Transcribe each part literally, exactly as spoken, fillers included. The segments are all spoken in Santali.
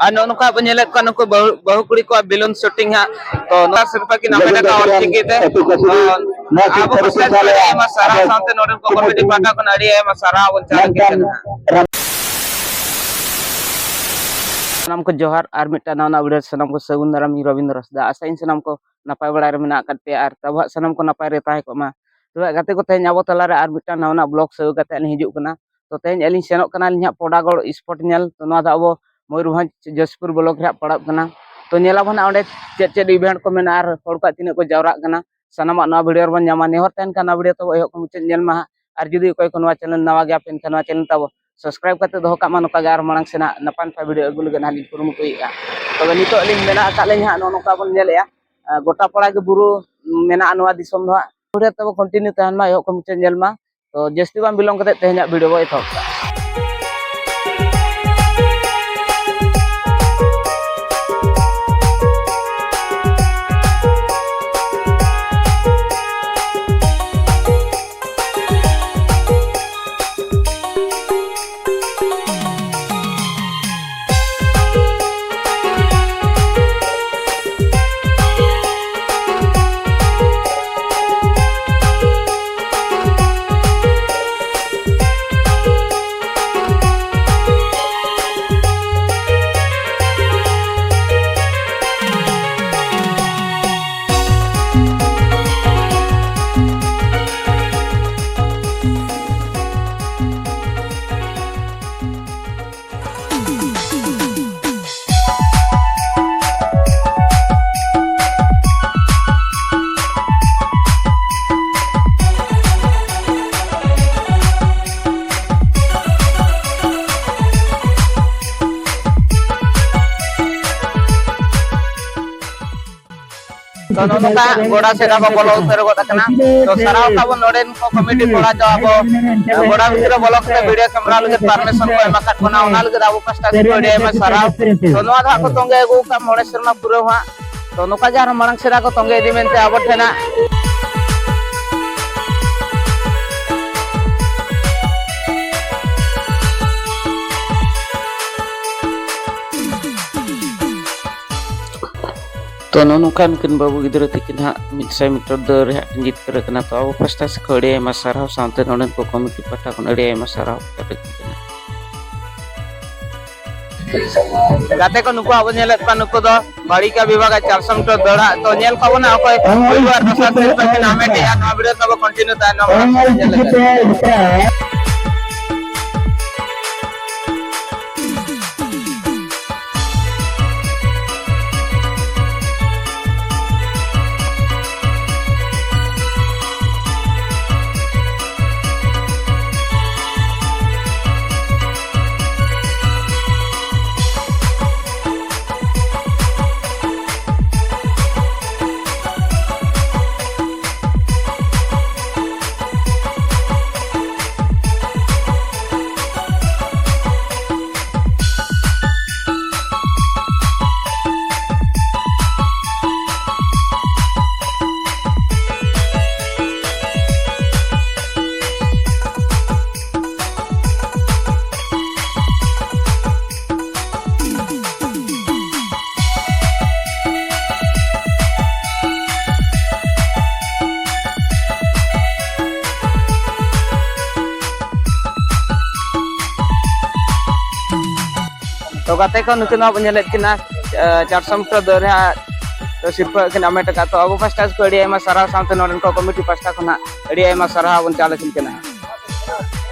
ᱟᱨ ᱱᱚᱜᱼᱚ ᱱᱚᱝᱠᱟ ᱵᱚᱱ ᱧᱮᱞᱮᱫ ᱠᱚᱣᱟ, ᱱᱩᱠᱩ ᱵᱟᱹᱦᱩ, ᱵᱟᱹᱦᱩ ᱠᱩᱲᱤ ᱠᱚᱣᱟᱜ balloon shooting ᱦᱟᱸᱜ᱾ ᱛᱚ, ᱱᱚᱣᱟ ᱥᱤᱨᱯᱟᱹ ᱠᱤᱱ ᱦᱟᱢᱮᱴ ᱟᱠᱟᱫᱼᱟ ᱚᱞᱪᱤᱠᱤ ᱛᱮ᱾ ᱛᱚ, ᱟᱵᱚ ᱯᱟᱥᱴᱟ ᱥᱮᱫ ᱠᱷᱚᱱ ᱟᱹᱰᱤ ᱟᱭᱢᱟ ᱥᱟᱨᱦᱟᱣ, ᱥᱟᱶᱛᱮ ᱱᱚᱰᱮᱱ ᱠᱚ committee ᱯᱟᱦᱴᱟ ᱠᱷᱚᱱ ᱟᱹᱰᱤ ᱟᱭᱢᱟ ᱥᱟᱨᱦᱟᱣ ᱵᱚᱱ ᱪᱟᱞ ᱟᱹᱠᱤᱱ ᱠᱟᱱᱟ ᱦᱟᱸᱜ᱾ ᱥᱟᱱᱟᱢ ᱠᱚ ᱡᱚᱦᱟᱨ, ᱟᱨ ᱢᱤᱫᱴᱟᱝ ᱱᱟᱣᱟ ᱱᱟᱜ video ᱨᱮ ᱥᱟᱱᱟᱢ ᱠᱚ ᱥᱟᱹᱜᱩᱱ ᱫᱟᱨᱟᱢ᱾ ᱤᱧ ᱨᱚᱵᱤᱱᱫᱨᱚ ᱦᱟᱸᱥᱫᱟ᱾ ᱟᱥᱟᱭᱟᱹᱧ ᱥᱟᱱᱟᱢ ᱠᱚ ᱱᱟᱯᱟᱭ ᱵᱟᱲᱟ ᱨᱮ ᱢᱮᱱᱟᱜ ᱟᱠᱟᱫ ᱯᱮᱭᱟ, ᱟᱨ ᱟᱵᱚᱣᱟᱜ ᱥᱟᱱᱟᱢ ᱠᱚ ᱱᱟᱯᱟᱭ ᱨᱮ ᱛᱟᱦᱮᱸ ᱠᱚᱜ ᱢᱟ᱾ ᱛᱚᱵᱮ ᱜᱟᱛᱮ ᱠᱚ, ᱛᱮᱦᱮᱧ ᱟᱵᱚ ᱛᱟᱞᱟᱨᱮ ᱟᱨ ᱢᱤᱫᱴᱟᱝ ᱱᱟᱣᱟᱱᱟᱜ vlog ᱥᱮ ᱟᱹᱜᱩ ᱠᱟᱛᱮ ᱞᱤᱧ ᱦᱤᱡᱩᱜ ᱠᱟᱱᱟ᱾ ᱛᱚ ᱛᱮᱦᱮᱧ ᱟᱹᱞᱤᱧ ᱥᱮᱱᱚᱜ ᱠᱟᱱᱟᱞᱤᱧ ᱦᱟᱸᱜ ᱯᱚᱰᱟᱜᱚᱲ spot ᱧᱮᱞ᱾ ᱛᱚ ᱱᱚᱣᱟ ᱫᱚ ᱟᱵᱚ ᱢᱚᱭᱩᱨᱵᱷᱚᱸᱡᱽ ᱡᱚᱥᱯᱩᱨ block ᱨᱮ ᱦᱟᱸᱜ ᱯᱟᱲᱟᱜ ᱠᱟᱱᱟ᱾ ᱛᱚ ᱧᱮᱞ ᱟᱵᱚᱱ ᱦᱟᱸᱜ ᱚᱸᱰᱮ ᱪᱮᱫ ᱪᱮᱫ event ᱠᱚ ᱢᱮᱱᱟᱜᱼᱟ ᱟᱨ ᱦᱚᱲ ᱠᱚ ᱛᱤᱱᱟᱹᱜ ᱠᱚ ᱡᱟᱣᱨᱟᱜ ᱠᱟᱱᱟ, ᱥᱟᱱᱟᱢᱟᱜ ᱱᱚᱣᱟ video ᱨᱮᱵᱚᱱ ᱧᱟᱢᱟ᱾ ᱱᱮᱦᱚᱨ ᱛᱟᱦᱮᱱ ᱠᱷᱟᱱ ᱱᱚᱣᱟ video ᱛᱟᱵᱚ ᱮᱦᱚᱵ ᱠᱷᱚᱱ ᱢᱩᱪᱟᱹᱫ ᱧᱮᱞ ᱢᱟ ᱦᱟᱸᱜ᱾ ᱟᱨ ᱡᱩᱫᱤ ᱚᱠᱚᱭ ᱠᱚ ᱱᱚᱣᱟ channel ᱱᱟᱣᱟ ᱜᱮᱭᱟ ᱯᱮ, ᱮᱱᱠᱷᱟᱱ ᱱᱚᱣᱟ channel ᱛᱟᱵᱚ subscribe ᱠᱟᱛᱮ ᱫᱚᱦᱚ ᱠᱟᱜ ᱢᱟ᱾ ᱱᱚᱝᱠᱟ ᱜᱮ ᱟᱨ ᱢᱟᱲᱟᱝ ᱥᱮᱱᱟᱜ ᱱᱟᱯᱟᱭ ᱱᱟᱯᱟᱭ video ᱟᱹᱜᱩ ᱞᱟᱹᱜᱤᱫ ᱦᱟᱸᱜ ᱞᱤᱧ ᱠᱩᱨᱩᱢᱩᱴᱩᱭᱮᱫᱼᱟ᱾ ᱛᱚᱵᱮ ᱱᱤᱛᱚᱜ ᱟᱹᱞᱤᱧ ᱢᱮᱱᱟᱜ ᱟᱠᱟᱫ ᱞᱤᱧ ᱦᱟᱸᱜ ᱱᱚᱜᱼᱚ ᱱᱚᱝᱠᱟ ᱵᱚᱱ ᱧᱮᱞᱮᱫᱼᱟ, ᱟᱸ, ᱜᱚᱴᱟ ᱯᱟᱲᱟ ᱜᱮ ᱵᱩᱨᱩ ᱢᱮᱱᱟᱜᱼᱟ ᱱᱚᱣᱟ ᱫᱤᱥᱚᱢ ᱫᱚ ᱦᱟᱸᱜ᱾ video ᱛᱟᱵᱚ continue ᱛᱟᱦᱮᱱ ᱢᱟ, ᱮᱦᱚᱵ ᱠᱷᱚᱱ ᱢᱩᱪᱟᱹᱫ ᱧᱮᱞ ᱢᱟ᱾ ᱛᱚ ᱡᱟᱹᱥᱛᱤ ᱵᱟᱝ ᱵᱤᱞᱚᱢ ᱠᱟᱛᱮ ᱛᱮᱦᱮᱧᱟᱜ video ᱵᱚ ᱮᱛᱚᱦᱚᱵ ᱠᱟᱜᱼᱟ᱾ ᱛᱚ, ᱱᱚᱜᱼᱚ ᱱᱚᱝᱠᱟ ᱜᱚᱰᱟ ᱥᱮᱫ ᱟᱵᱚ ᱵᱚᱞᱚ ᱩᱛᱟᱹᱨ ᱜᱚᱫ ᱟᱠᱟᱱᱟ᱾ ᱛᱚ, ᱥᱟᱨᱦᱟᱣ ᱛᱟᱵᱚᱱ ᱱᱚᱰᱮᱱ ᱠᱚ committee ᱠᱚᱲᱟ ᱫᱚ ᱟᱵᱚ ᱜᱚᱰᱟ ᱵᱷᱤᱛᱨᱤ ᱨᱮ ᱵᱚᱞᱚ ᱠᱟᱛᱮ video camera ᱞᱟᱹᱜᱤᱫ permission ᱠᱚ ᱮᱢ ᱟᱠᱟᱫ ᱵᱚᱱᱟ, ᱚᱱᱟ ᱞᱟᱹᱜᱤᱫ ᱟᱵᱚ ᱯᱟᱥᱴᱟ ᱥᱮᱫ ᱠᱷᱚᱱ ᱟᱹᱰᱤ ᱟᱭᱢᱟ ᱥᱟᱨᱦᱟᱣ᱾ ᱛᱚ, ᱱᱚᱣᱟ ᱫᱚ ᱦᱟᱸᱜ ᱠᱚ ᱛᱚᱸᱜᱮ ᱟᱹᱜᱩ ᱟᱠᱟᱫ ᱢᱚᱬᱮ ᱥᱮᱨᱢᱟ ᱯᱩᱨᱟᱹᱣ ᱦᱟᱸᱜ᱾ ᱛᱚ, ᱱᱚᱝᱠᱟ ᱜᱮ ᱟᱨᱦᱚᱸ ᱢᱟᱲᱟᱝ ᱥᱮᱫ ᱟᱠᱚ ᱛᱚᱸᱜᱮ ᱤᱫᱤ ᱢᱮᱱᱛᱮ ᱟᱵᱚ ᱴᱷᱮᱱᱟᱜ ᱛᱚ, ᱱᱚᱜᱼᱚ ᱱᱚᱝᱠᱟ ᱱᱩᱠᱤᱱ ᱵᱟᱹᱵᱩ ᱜᱤᱫᱽᱨᱟᱹ ᱛᱟᱹᱠᱤᱱ ᱦᱟᱸᱜ ᱢᱤᱫ ᱥᱟᱭ ᱢᱤᱴᱟᱨ ᱫᱟᱹᱲ ᱨᱮ ᱦᱟᱸᱜ ᱠᱤᱱ ᱡᱤᱛᱠᱟᱹᱨ ᱟᱠᱟᱱᱟ᱾ ᱛᱚ, ᱟᱵᱚ ᱯᱟᱥᱴᱟ ᱥᱮᱫ ᱠᱷᱚᱱ ᱟᱹᱰᱤ ᱟᱭᱢᱟ ᱥᱟᱨᱦᱟᱣ, ᱥᱟᱶᱛᱮ ᱱᱚᱰᱮᱱ ᱠᱚ ᱠᱚᱢᱤᱴᱤ ᱯᱟᱦᱴᱟ ᱠᱷᱚᱱ ᱟᱹᱰᱤ ᱟᱭᱢᱟ ᱥᱟᱨᱦᱟᱣ ᱠᱟᱛᱮ ᱠᱤᱱ ᱠᱟᱱᱟ᱾ ᱜᱟᱛᱮ ᱠᱚ, ᱱᱩᱠᱩ ᱟᱵᱚ ᱧᱮᱞᱮᱫ ᱠᱚᱣᱟ, ᱱᱩᱠᱩ ᱫᱚ ᱵᱟᱲᱤᱠᱟ ᱵᱤᱵᱷᱟᱜᱽ ᱟᱜ ᱪᱟᱨᱥᱚ ᱢᱤᱴᱟᱨ ᱫᱟᱹᱲᱟᱜ᱾ ᱛᱚ, ᱧᱮᱞ ᱠᱚᱣᱟ ᱵᱚᱱ ᱚᱠᱚᱭ ᱯᱩᱭᱞᱩ ᱟᱨ ᱫᱚᱥᱟᱨ ᱥᱤᱨᱯᱟᱹ ᱠᱤᱱ ᱦᱟᱢᱮᱴᱮᱜᱼᱟ᱾ ᱱᱚᱣᱟ ᱵᱷᱤᱰᱤᱭᱳ ᱛᱟᱵᱚ ᱠᱚᱱᱴᱤᱱᱤᱭᱩ ᱛᱟᱦᱮᱱ ᱢᱟ᱾ ᱢᱟᱲᱟᱝ ᱥᱮᱫ ᱧᱮᱞ ᱞᱮᱠᱟ᱾ ᱛᱚ ᱜᱟᱛᱮ ᱠᱚ, ᱱᱩᱠᱤᱱ ᱢᱟ ᱵᱚᱱ ᱧᱮᱞᱮᱫ ᱠᱤᱱᱟ, ᱮ, ᱪᱟᱨᱥᱚ ᱢᱤᱴᱟᱨ ᱫᱟᱹᱲ ᱨᱮ ᱦᱟᱸᱜ ᱥᱤᱨᱯᱟᱹ ᱠᱤᱱ ᱦᱟᱢᱮᱴ ᱟᱠᱟᱫ᱾ ᱛᱚ ᱟᱵᱚ ᱯᱟᱥᱴᱟ ᱥᱮᱫ ᱠᱷᱚᱱ ᱟᱹᱰᱤ ᱟᱭᱢᱟ ᱥᱟᱨᱦᱟᱣ, ᱥᱟᱶᱛᱮ ᱱᱚᱰᱮᱱ ᱠᱚ ᱠᱚᱢᱤᱴᱤ ᱯᱟᱥᱴᱟ ᱠᱷᱚᱱ ᱦᱟᱸᱜ ᱟᱹᱰᱤ ᱟᱭᱢᱟ ᱥᱟᱨᱦᱟᱣ ᱵᱚᱱ ᱪᱟᱞ ᱟᱹᱠᱤᱱ ᱠᱟᱱᱟ᱾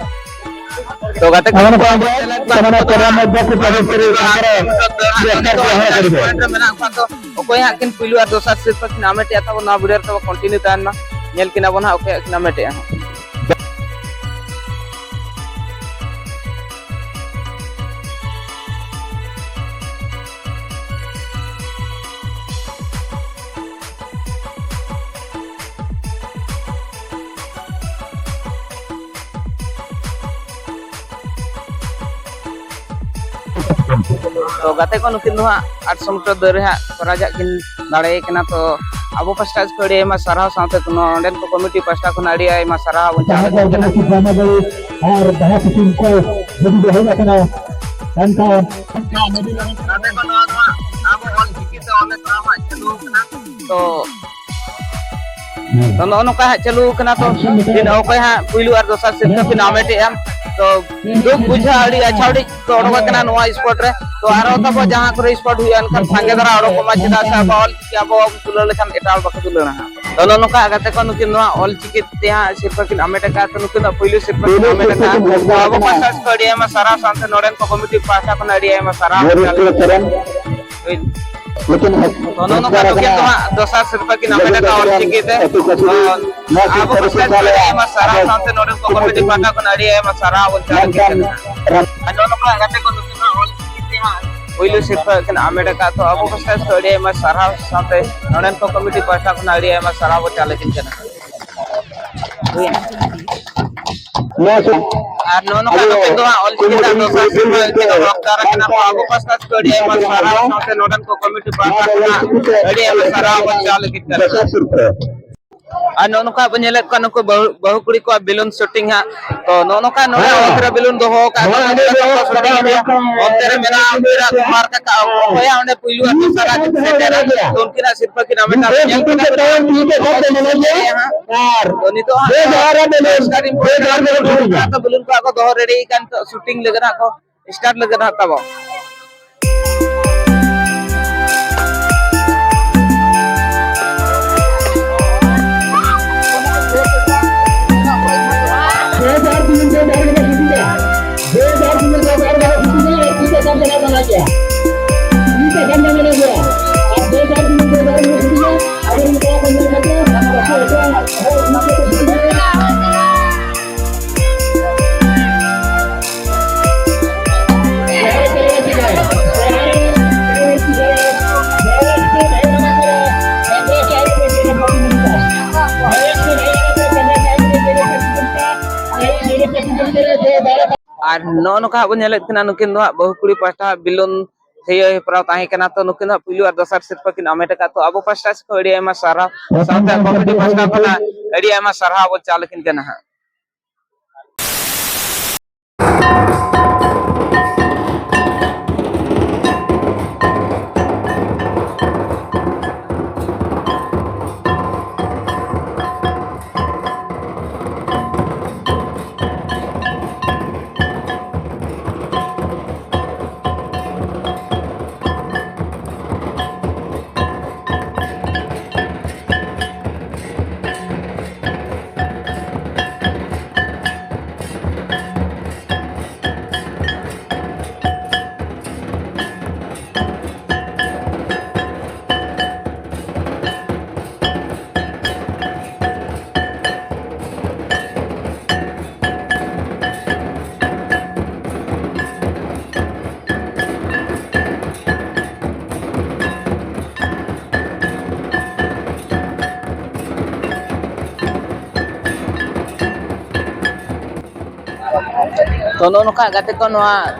ᱛᱚ ᱜᱟᱛᱮ ᱠᱚ, ᱟᱵᱚ ᱱᱚᱝᱠᱟ ᱧᱮᱞᱮᱫ ᱠᱚᱣᱟ, ᱥᱟᱱᱟᱢ ᱱᱩᱠᱩ ᱫᱚ ᱠᱚᱲᱟ ᱦᱟᱸᱜ ᱢᱚᱫᱽᱫᱷᱮ ᱠᱚ ᱪᱟᱨᱥᱚ ᱢᱤᱴᱟᱨ ᱫᱟᱹᱲ ᱦᱟᱸᱜ ᱱᱤᱛᱚᱜ ᱫᱚ ᱦᱟᱸᱜ ᱥᱮᱢᱤ ᱯᱷᱟᱭᱱᱟᱞ ᱨᱮ ᱢᱮᱱᱟᱜ ᱠᱚᱣᱟ᱾ ᱛᱚ ᱚᱠᱚᱭ ᱦᱟᱸᱜ ᱠᱤᱱ ᱯᱩᱭᱞᱩ ᱟᱨ ᱫᱚᱥᱟᱨ ᱥᱤᱨᱯᱟᱹ ᱠᱤᱱ ᱦᱟᱢᱮᱴᱮᱜᱼᱟ, ᱛᱟᱵᱚ ᱱᱚᱣᱟ ᱵᱷᱤᱰᱤᱭᱳ ᱨᱮ ᱛᱟᱵᱚ ᱠᱚᱱᱴᱤᱱᱤᱭᱩ ᱛᱟᱦᱮᱱ ᱢᱟ᱾ ᱧᱮᱞ ᱠᱤᱱᱟ ᱵᱚᱱ ᱦᱟᱸᱜ ᱚᱠᱚᱭ ᱦᱟᱸᱜ ᱠᱤᱱ ᱦᱟᱢᱮᱴᱮᱜᱼᱟ ᱦᱟᱸᱜ᱾ ᱛᱚ ᱜᱟᱛᱮ ᱠᱚ, ᱱᱩᱠᱤᱱ ᱫᱚ ᱦᱟᱸᱜ ᱟᱴᱥᱚ ᱢᱤᱴᱟᱨ ᱫᱟᱹᱲ ᱨᱮ ᱦᱟᱸᱜ ᱯᱨᱟᱭᱤᱡᱽ ᱦᱟᱸᱜ ᱠᱤᱱ ᱫᱟᱲᱮᱭ ᱠᱟᱱᱟ᱾ ᱛᱚ ᱟᱵᱚ ᱯᱟᱥᱴᱟ ᱥᱮᱫ ᱠᱷᱚᱱ ᱟᱹᱰᱤ ᱟᱭᱢᱟ ᱥᱟᱨᱦᱟᱣ, ᱥᱟᱶᱛᱮ ᱱᱚᱰᱮᱱ ᱠᱚ ᱠᱚᱢᱤᱴᱤ ᱯᱟᱥᱴᱟ ᱠᱷᱚᱱ ᱟᱹᱰᱤ ᱟᱭᱢᱟ ᱥᱟᱨᱦᱟᱣ ᱵᱚᱱ ᱪᱟᱞ ᱟᱠᱚ ᱠᱟᱱᱟ᱾ ᱟᱨ ᱵᱟᱦᱟ ᱠᱤᱥᱩᱢ ᱠᱚ ᱡᱩᱫᱤ ᱫᱚᱦᱚ ᱟᱠᱟᱱᱟ, ᱮᱱᱠᱷᱟᱱ ᱜᱟᱛᱮ ᱠᱚ, ᱱᱚᱣᱟ ᱫᱚ ᱦᱟᱸᱜ ᱟᱵᱚ ᱚᱞ ᱪᱤᱠᱤ ᱛᱚ ᱛᱚ ᱱᱚᱜᱼᱚ ᱱᱚᱝᱠᱟ ᱦᱟᱸᱜ ᱪᱟᱹᱞᱩ ᱠᱟᱱᱟ᱾ ᱛᱚ ᱛᱤᱱ ᱚᱠᱚᱭ ᱦᱟᱸᱜ ᱯᱩᱭᱞᱩ ᱟᱨ ᱫᱚᱥᱟᱨ ᱥᱤᱨᱯᱟᱹ ᱠᱤᱱ ᱦᱟᱢᱮᱴᱮᱜᱼᱟ᱾ ᱛᱚ ᱫᱩᱠ ᱵᱩᱡᱷᱟᱹᱜᱼᱟ, ᱟᱹᱰᱤ ᱟᱪᱷᱟ ᱟᱹᱰᱤ ᱠᱚ ᱚᱰᱚᱠ ᱟᱠᱟᱱᱟ ᱱᱚᱣᱟ ᱥᱯᱳᱨᱴ ᱨᱮ᱾ ᱛᱚ ᱟᱨᱦᱚᱸ ᱛᱟᱵᱚ ᱡᱟᱦᱟᱸ ᱠᱚᱨᱮ ᱥᱯᱳᱨᱴ ᱦᱩᱭᱩᱜᱼᱟ, ᱮᱱᱠᱷᱟᱱ ᱥᱟᱸᱜᱮ ᱫᱷᱟᱨᱟ ᱚᱰᱚᱠ ᱠᱚᱜ ᱢᱟ, ᱪᱮᱫᱟᱜ ᱥᱮ ᱟᱵᱚᱣᱟᱜ ᱚᱞ ᱪᱤᱠᱤ ᱟᱵᱚ ᱵᱟᱵᱚᱱ ᱛᱩᱞᱟᱹᱣ ᱞᱮᱠᱷᱟᱱ ᱮᱴᱟᱜ ᱦᱚᱲ ᱵᱟᱠᱚ ᱛᱩᱞᱟᱹᱣᱟ ᱦᱟᱸᱜ᱾ ᱛᱚ ᱱᱚᱜᱼᱚ ᱱᱚᱝᱠᱟ ᱜᱟᱛᱮ ᱠᱚ, ᱱᱩᱠᱤᱱ ᱱᱚᱣᱟ ᱚᱞ ᱪᱤᱠᱤ ᱛᱮ ᱦᱟᱸᱜ ᱥᱤᱨᱯᱟᱹ ᱠᱤᱱ ᱦᱟᱢᱮᱴ ᱟᱠᱟᱫ, ᱛᱚ ᱱᱩᱠᱤᱱ ᱫᱚ ᱯᱩᱭᱞᱩ ᱥᱤᱨᱯᱟᱹ ᱠᱤᱱ ᱦᱟᱢᱮᱴ ᱟᱠᱟᱫ᱾ ᱛᱚ ᱟᱵᱚ ᱯᱟᱥᱴᱟ ᱥᱮᱫ ᱠᱷᱚᱱ ᱟᱹᱰᱤ ᱟᱭᱢᱟ ᱥᱟᱨᱦᱟᱣ, ᱥᱟᱶᱛᱮ ᱱᱚᱰᱮᱱ ᱠᱚ ᱠᱚᱢᱤᱴᱤ ᱯᱟᱦᱴᱟ ᱠᱷᱚᱱ ᱟᱹᱰᱤ ᱟᱭᱢᱟ ᱥᱟᱨᱦᱟᱣ᱾ ᱦᱳᱭ᱾ ᱛᱚ ᱱᱚᱜᱼᱚ ᱱᱚᱝᱠᱟ ᱱᱩᱠᱤᱱ ᱫᱚ ᱦᱟᱸᱜ ᱫᱚᱥᱟᱨ ᱥᱤᱨᱯᱟᱹ ᱠᱤᱱ ᱦᱟᱢᱮᱴ ᱟᱠᱟᱫ ᱚᱞ ᱪᱤᱠᱤ ᱛᱮ᱾ ᱛᱚ ᱟᱵᱚ ᱯᱟᱥᱴᱟ ᱥᱮᱫ ᱠᱷᱚᱱ ᱟᱹᱰᱤ ᱟᱭᱢᱟ ᱥᱟᱨᱦᱟᱣ, ᱥᱟᱶᱛᱮ ᱱᱚᱰᱮᱱ ᱠᱚ ᱠᱚᱢᱤᱴᱤ ᱯᱟᱦᱴᱟ ᱠᱷᱚᱱ ᱟᱹᱰᱤ ᱟᱭᱢᱟ ᱥᱟᱨᱦᱟᱣ ᱵᱚᱱ ᱪᱟᱞ ᱟᱹᱠᱤᱱ ᱠᱟᱱᱟ᱾ ᱟᱨ ᱱᱚᱜᱼᱚ ᱱᱚᱝᱠᱟ ᱜᱟᱛᱮ ᱠᱚ, ᱱᱩᱠᱤᱱ ᱫᱚ ᱦᱟᱸᱜ ᱚᱞ ᱪᱤᱠᱤ ᱛᱮ ᱦᱟᱸᱜ ᱯᱩᱭᱞᱩ ᱥᱤᱨᱯᱟᱹ ᱠᱤᱱ ᱦᱟᱢᱮᱴ ᱟᱠᱟᱫ᱾ ᱛᱚ ᱟᱵᱚ ᱯᱟᱥᱴᱟ ᱥᱮᱫ ᱠᱷᱚᱱ ᱟᱹᱰᱤ ᱟᱭᱢᱟ ᱥᱟᱨᱦᱟᱣ, ᱥᱟᱶᱛᱮ ᱱᱚᱰᱮᱱ ᱠᱚ ᱠᱚᱢᱤᱴᱤ ᱯᱟᱦᱴᱟ ᱠᱷᱚᱱ ᱟᱹᱰᱤ ᱟᱭᱢᱟ ᱥᱟᱨᱦᱟᱣ ᱵᱚᱱ ᱪᱟᱞ ᱟᱹᱠᱤᱱ ᱠᱟᱱᱟ᱾ ᱟᱨ ᱱᱚᱜᱼᱚ ᱱᱚᱝᱠᱟ ᱠᱟᱛᱮ ᱫᱚ ᱦᱟᱸᱜ ᱚᱞ ᱪᱤᱠᱤ ᱨᱮᱱᱟᱜ ᱫᱚᱥᱟᱨ ᱥᱤᱨᱯᱟᱹ ᱠᱤᱱ ᱦᱟᱢᱮᱴ ᱟᱠᱟᱱᱟ᱾ ᱛᱚ ᱟᱵᱚ ᱯᱟᱥᱴᱟ ᱥᱮᱫ ᱠᱷᱚᱱ ᱟᱹᱰᱤ ᱟᱭᱢᱟ ᱥᱟᱨᱦᱟᱣ, ᱥᱟᱶᱛᱮ ᱱᱚᱰᱮᱱ ᱠᱚ ᱠᱚᱢᱤᱴᱤ ᱯᱟᱦᱴᱟ ᱠᱷᱚᱱᱟᱜ ᱟᱹᱰᱤ ᱟᱭᱢᱟ ᱥᱟᱨᱦᱟᱣ ᱵᱚᱱ ᱪᱟᱞ ᱟᱹᱠᱤᱱ ᱠᱟᱱᱟ᱾ ᱟᱨ ᱱᱚᱜᱼᱚ ᱱᱚᱝᱠᱟ ᱵᱚᱱ ᱧᱮᱞᱮᱫ ᱠᱚᱣᱟ, ᱱᱩᱠᱩ ᱵᱟᱹᱦᱩ, ᱵᱟᱹᱦᱩ ᱠᱩᱲᱤ ᱠᱚᱣᱟᱜ ᱵᱮᱞᱩᱱ ᱥᱩᱴᱤᱝ ᱦᱟᱸᱜ᱾ ᱛᱚ ᱱᱚᱜᱼᱚ ᱱᱚᱝᱠᱟ ᱱᱚᱰᱮ ᱦᱮᱸ᱾ ᱚᱛ ᱨᱮ ᱵᱮᱞᱩᱱ ᱫᱚᱦᱚ ᱟᱠᱟᱫ ᱠᱚᱣᱟ᱾ ᱱᱚᱣᱟ ᱱᱚᱰᱮ ᱚᱸᱰᱮ ᱠᱚ ᱫᱚᱦᱚ ᱥᱩᱴᱤᱝ ᱠᱟᱫᱟ᱾ ᱮᱫᱟ᱾ ᱚᱱᱛᱮ ᱨᱮ ᱢᱮᱱᱟᱜᱼᱟ ᱩᱱᱠᱤᱱᱟᱜ ᱢᱟᱨᱠ ᱟᱠᱟᱫ, ᱚᱠᱚᱭᱟᱜ ᱚᱸᱰᱮ ᱯᱩᱭᱞᱩ ᱟᱨ ᱫᱚᱥᱟᱨ ᱟᱜ ᱠᱤᱱ ᱥᱮᱴᱮᱨᱟ᱾ ᱛᱚ ᱩᱱᱠᱤᱱᱟᱜ ᱥᱤᱨᱯᱟᱹ ᱠᱤᱱ ᱦᱟᱢᱮᱴᱟ᱾ ᱧᱮᱞ ᱠᱤᱱᱟ ᱯᱮ ᱦᱟᱸᱜ᱾ ᱟᱨ ᱛᱚ ᱱᱤᱛᱚᱜ ᱦᱟᱸᱜ ᱵᱮᱞᱩᱱ, ᱵᱮᱞᱩᱱ ᱠᱚ ᱦᱟᱸᱜ ᱠᱚ ᱫᱚᱦᱚ ᱨᱮᱰᱤ ᱠᱟᱱ, ᱛᱚ ᱥᱩᱴᱤᱝ ᱞᱟᱹᱜᱤᱫ ᱦᱟᱸᱜ ᱠᱚ ᱥᱴᱟᱨᱴ ᱞᱟᱹᱜᱤᱫ ᱦᱟᱸᱜ ᱛᱟᱵᱚ᱾ ᱟᱨ ᱱᱚᱜᱼᱚ ᱱᱚᱝᱠᱟ ᱦᱟᱸᱜ ᱵᱚᱱ ᱧᱮᱞᱮᱫ ᱠᱤᱱᱟ, ᱱᱩᱠᱤᱱ ᱫᱚ ᱦᱟᱸᱜ ᱵᱟᱹᱦᱩ ᱠᱩᱲᱤ ᱯᱟᱦᱴᱟ ᱵᱤᱞᱚᱱ ᱛᱷᱤᱭᱟᱹ ᱦᱮᱯᱨᱟᱣ ᱛᱟᱦᱮᱸ ᱠᱟᱱᱟ᱾ ᱛᱚ ᱱᱩᱠᱤᱱ ᱫᱚ ᱦᱟᱸᱜ ᱯᱩᱭᱞᱩ ᱟᱨ ᱫᱚᱥᱟᱨ ᱥᱤᱨᱯᱟᱹ ᱠᱤᱱ ᱦᱟᱢᱮᱴ ᱟᱠᱟᱫ᱾ ᱛᱚ ᱟᱵᱚ ᱯᱟᱦᱴᱟ ᱥᱮᱫ ᱠᱷᱚᱱ ᱟᱹᱰᱤ ᱟᱭᱢᱟ ᱥᱟᱨᱦᱟᱣ, ᱥᱟᱶᱛᱮ ᱠᱚᱢᱤᱴᱤ ᱯᱟᱦᱴᱟ ᱠᱷᱚᱱᱟᱜ ᱟᱹᱰᱤ ᱟᱭᱢᱟ ᱥᱟᱨᱦᱟᱣ ᱵᱚᱱ ᱪᱟᱞ ᱟᱹᱠᱤᱱ ᱠᱟᱱᱟ ᱦᱟᱸᱜ᱾ ᱛᱚ, ᱱᱚᱜᱼᱚ ᱱᱚᱝᱠᱟ ᱜᱟᱛᱮ ᱠᱚ, ᱱᱚᱣᱟ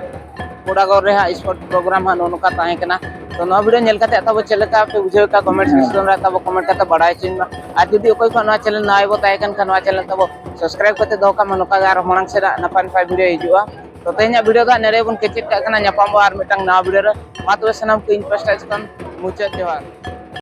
ᱠᱚᱲᱟᱜᱚᱲ ᱨᱮ ᱦᱟᱸᱜ sport program ᱦᱟᱸᱜ ᱱᱚᱜᱼᱚ ᱱᱚᱝᱠᱟ ᱛᱟᱦᱮᱸ ᱠᱟᱱᱟ᱾ ᱛᱚ, ᱱᱚᱣᱟ video ᱧᱮᱞ ᱠᱟᱛᱮ ᱛᱟᱵᱚ ᱪᱮᱫ ᱞᱮᱠᱟ ᱯᱮ ᱵᱩᱡᱷᱟᱹᱣ ᱠᱟᱜᱼᱟ, comment section ᱨᱮ ᱛᱟᱵᱚ comment ᱠᱟᱛᱮ ᱵᱟᱲᱟᱭ ᱦᱚᱪᱚᱧ ᱢᱟ᱾ ᱟᱨ ᱡᱩᱫᱤ ᱚᱠᱚᱭ ᱠᱚ ᱱᱚᱣᱟ channel ᱱᱟᱣᱟ ᱜᱮᱵᱚ ᱛᱟᱦᱮᱸ ᱠᱟᱱ ᱠᱷᱟᱱ, ᱱᱚᱣᱟ channel ᱛᱟᱵᱚ subscribe ᱠᱟᱛᱮ ᱫᱚᱦᱚ ᱠᱟᱜ ᱢᱟ᱾ ᱱᱚᱝᱠᱟ ᱜᱮ ᱟᱨ ᱢᱟᱲᱟᱝ ᱥᱮᱫ ᱱᱟᱯᱟᱭ ᱱᱟᱯᱟᱭ video ᱦᱤᱡᱩᱜᱼᱟ᱾ ᱛᱚ, ᱛᱮᱦᱮᱧᱟᱜ video ᱫᱚ ᱦᱟᱸᱜ ᱱᱚᱰᱮ ᱵᱚᱱ ᱠᱮᱪᱮᱫ ᱠᱟᱜ ᱠᱟᱱᱟ᱾ ᱧᱟᱯᱟᱢ ᱵᱚ ᱟᱨ ᱢᱤᱫᱴᱟᱝ ᱱᱟᱣᱟ video ᱨᱮ᱾ ᱢᱟ ᱛᱚᱵᱮ ᱥᱟᱱᱟᱢ ᱠᱚ ᱤᱧ ᱯᱟᱥᱴᱟ ᱥᱮᱫ ᱠᱷᱚᱱ ᱢᱩᱪᱟᱹᱫ ᱡᱚᱦᱟᱨ᱾